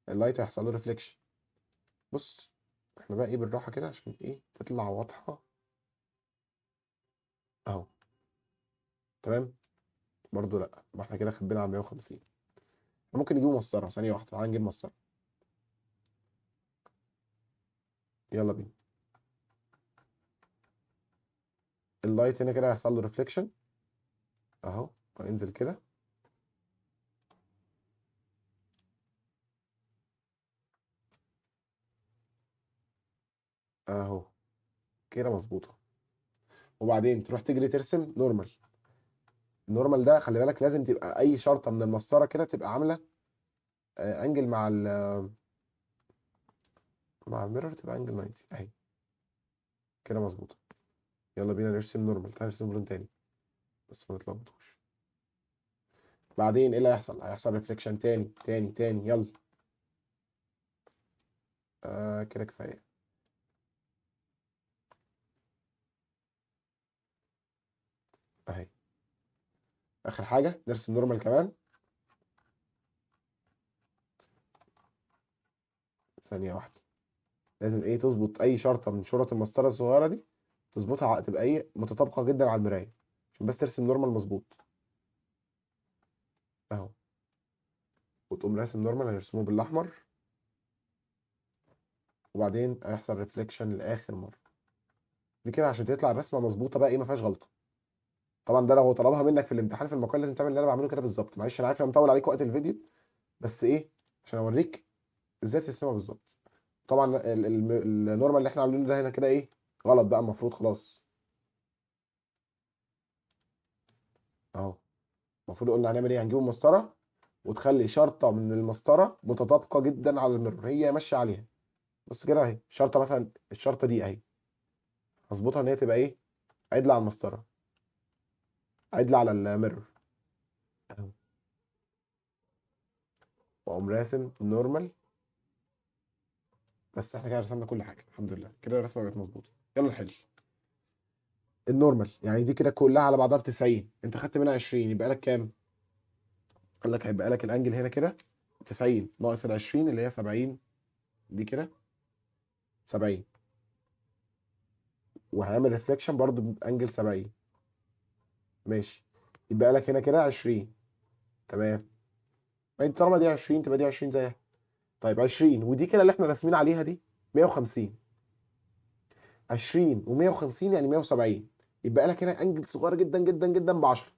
ال light هيحصل له reflection. بص احنا بقى ايه بالراحة كده عشان ايه تطلع واضحة اهو، تمام. برضو لا، ما احنا كده خبينا على 150، ممكن نجيبه مسطرة. ثانية واحدة، تعالى نجيب مسطرة، يلا بينا. ال light هنا كده هيحصل له reflection اهو، هينزل كده اهو كده مظبوطة. وبعدين تروح تجري ترسم normal. ال normal ده خلي بالك لازم تبقى اي شرطه من المسطره كده تبقى عامله angle مع ال mirror، تبقى angle 90 اهي كده مظبوطة. يلا بينا نرسم normal. تعالى نرسم لون تاني بس ما نتلخبطوش. بعدين ايه اللي هيحصل؟ هيحصل reflection تاني تاني تاني. يلا كده كفاية. اهي اخر حاجة نرسم normal كمان. ثانية واحدة، لازم ايه تظبط اي شرطه من شرط المسطره الصغيرة دي تظبطها، تبقى ايه متطابقة جدا على المراية عشان بس ترسم normal مظبوط اهو. وتقوم راسم normal، هنرسمه بالاحمر، وبعدين هيحصل reflection لاخر مرة دي كده عشان تطلع الرسمة مظبوطة بقى ايه ما فيهاش غلطه. طبعا ده لو طلبها منك في الامتحان في المقال لازم تعمل اللي انا بعمله كده بالظبط. معلش انا عارف انا مطول عليك وقت الفيديو، بس ايه عشان اوريك ازاي ترسمها بالظبط. طبعا ال normal اللي احنا عاملينه ده هنا كده ايه غلط بقى، المفروض خلاص اهو. المفروض قلنا هنعمل ايه، هنجيب المسطره وتخلي شرطه من المسطره متطابقة جدا على ال mirror هي ماشية عليها. بص كده اهي الشرطة مثلا، الشرطة دي اهي هظبطها ان هي تبقى ايه عدله على المسطره، عدله على ال mirror اهو. واقوم راسم normal. بس احنا كده رسمنا كل حاجة الحمد لله، كده الرسمة بقت مظبوطة. يلا نحل ال normal. يعني دي كده كلها على بعضها ب 90، انت خدت منها 20، يبقى لك كام؟ قال لك هيبقى لك ال angle هنا كده 90 ناقص ال 20 اللي هي 70، دي كده 70. وهيعمل reflection برضو ب angle 70. ماشي، يبقى لك هنا كده 20. تمام، طالما دي 20 تبقى دي 20 زيها. طيب 20 ودي كده اللي احنا راسمين عليها دي 150، 20 و150 يعني 170، يبقى لك هنا angle صغير جدا جدا جدا ب 10.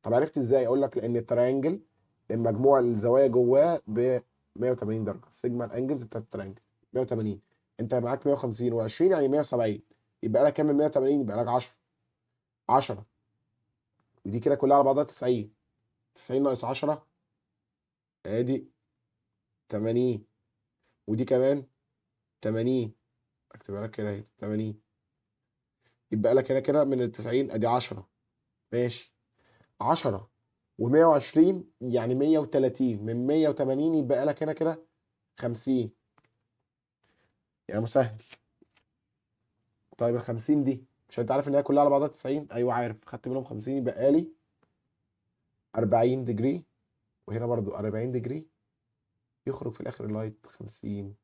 طب عرفت ازاي؟ اقول لك لان ال triangle المجموع الزوايا جواه ب 180 درجه، sigma ال angles بتاعت ال triangle 180، انت معاك 150 و20 يعني 170، يبقى لك كام من 180؟ يبقى لك 10، 10 ودي كده كلها على بعضها 90، 90 ناقص 10 ادي 80، ودي كمان 80، اكتبها لك كده اهي 80، يبقى لك هنا كده من ال 90 ادي 10. ماشي، 10 و120 يعني 130، من 180 يبقى لك هنا كده 50، يا مسهل. طيب ال 50 دي مش انت عارف ان هي كلها على بعضها 90؟ ايوه عارف، خدت منهم 50 يبقى لي 40 degree، وهنا برضو 40 degree، يخرج في الاخر ال light 50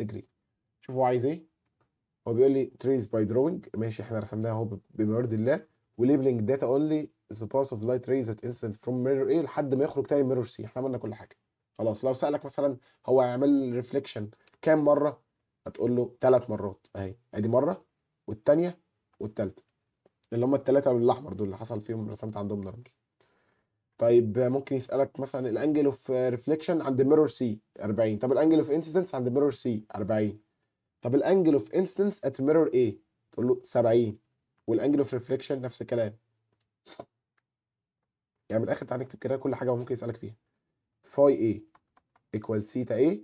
degree. شوف هو عايز ايه؟ هو بيقول لي trace by drawing، ماشي احنا رسمناها اهو بما يرضي الله، و labeling data only the path of light rays that incident from mirror A لحد ما يخرج تاني mirror C. احنا عملنا كل حاجة خلاص. لو سالك مثلا هو هيعمل reflection كام مرة، هتقول له 3 مرات اهي، ادي مرة والثانية والثالثة، اللي هم الثلاثة بالاحمر دول اللي حصل فيهم رسمت عندهم normal. طيب ممكن يسالك مثلا ال angle of reflection عند mirror C 40، طب ال angle of incidence عند mirror C 40، طب ال angle of incidence at mirror A تقول له 70، وال angle of reflection نفس الكلام. يعني من الاخر تعالى نكتب كده كل حاجة ممكن يسالك فيها. phi A equal theta A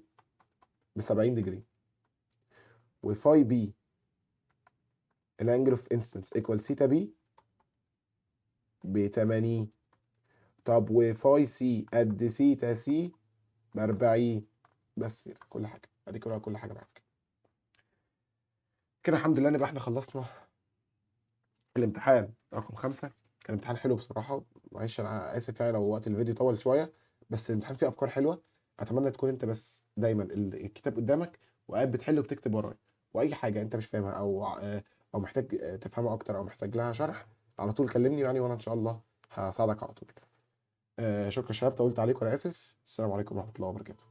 ب 70 degree، و phi B ال angle of incidence equal theta B ب 80، طب و phi C قد theta C ب 40. بس كده كل حاجة، ادي كده كل حاجة معاك كده. الحمد لله نبقى احنا خلصنا الامتحان رقم 5. كان امتحان حلو بصراحة، معلش انا اسف يعني لو وقت الفيديو طول شوية، بس الامتحان فيه افكار حلوة. اتمنى تكون انت بس دايما الكتاب قدامك وقاعد بتحل وبتكتب ورايا، واي حاجة انت مش فاهمها او محتاج تفهمها اكتر او محتاج لها شرح على طول كلمني يعني، وانا ان شاء الله هساعدك على طول. شكرا يا شباب، طولت عليكم وانا اسف. السلام عليكم ورحمة الله وبركاته.